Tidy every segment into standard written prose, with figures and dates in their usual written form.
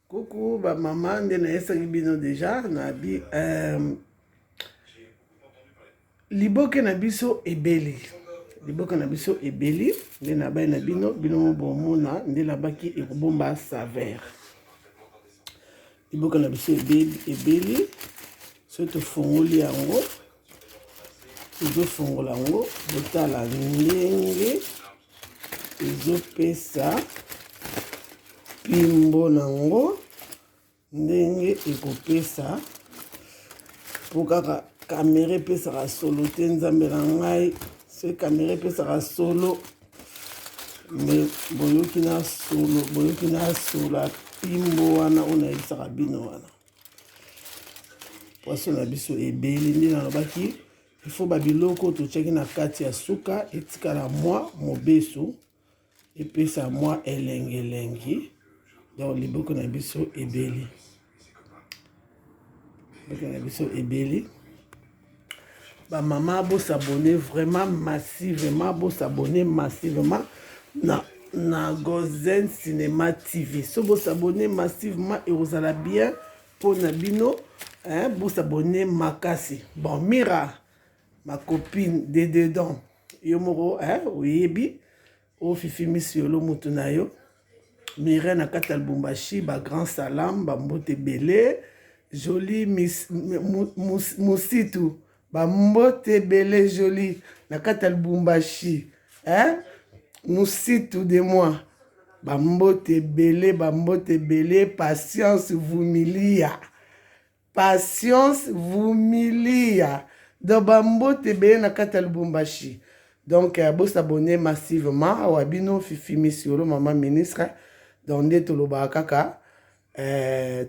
Coucou ba mama nde nayesaki bino deja na bi liboke na biso ebeli, liboke na biso ebeli nde nabai na bino, bino bomona nde nabaki ekobomba saveur. Liboke na biso ebeli, ebeli soki tofongoli yango, tozofongola yango, botala ndenge ezopesa pimbo nango, ndenge ekopesa mpo kaka kamera epesaka solo te. Nzambe na ngai, soki kamera epesaka solo me boyoki na solo, boyoki na solo ya pimbo wana oyo nayebisaka bino wana. Poisson na biso ebeli nde nalobaki il faut babiloko totiaki na kati ya suka etikala mwa mobesu, epesa mwa elengelengi. Donc liboko na biso ebeli, liboko na biso ebeli. Bamama, bosabone vraiment massivement, bosabone massivement na Gozen Cinema TV. So bosabone massivement, ekozala bien mpona bino, hein, bosabone makasi. Bon, Mira, ma copine de dedans, yo moko, hein, oyebi oyo Fifi Misiolo, motu na yo Mire na kati ya Lubumbashi, bagrand salam, bambote ebele. Joli Musitu, bambote ebele. Joli na kati ya Lubumbashi, hein? Musitu de moi, bambote ebele, bambote ebele. Patience Vumilia, Patience Vumilia, donc bambote ebele na kati ya Lubumbashi. Donc bosabone massivement. Awa bino Fifi Misiolo, mama ministre. Donc nde tolobaka kaka,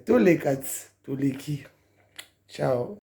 toleka ti toleki. Ciao.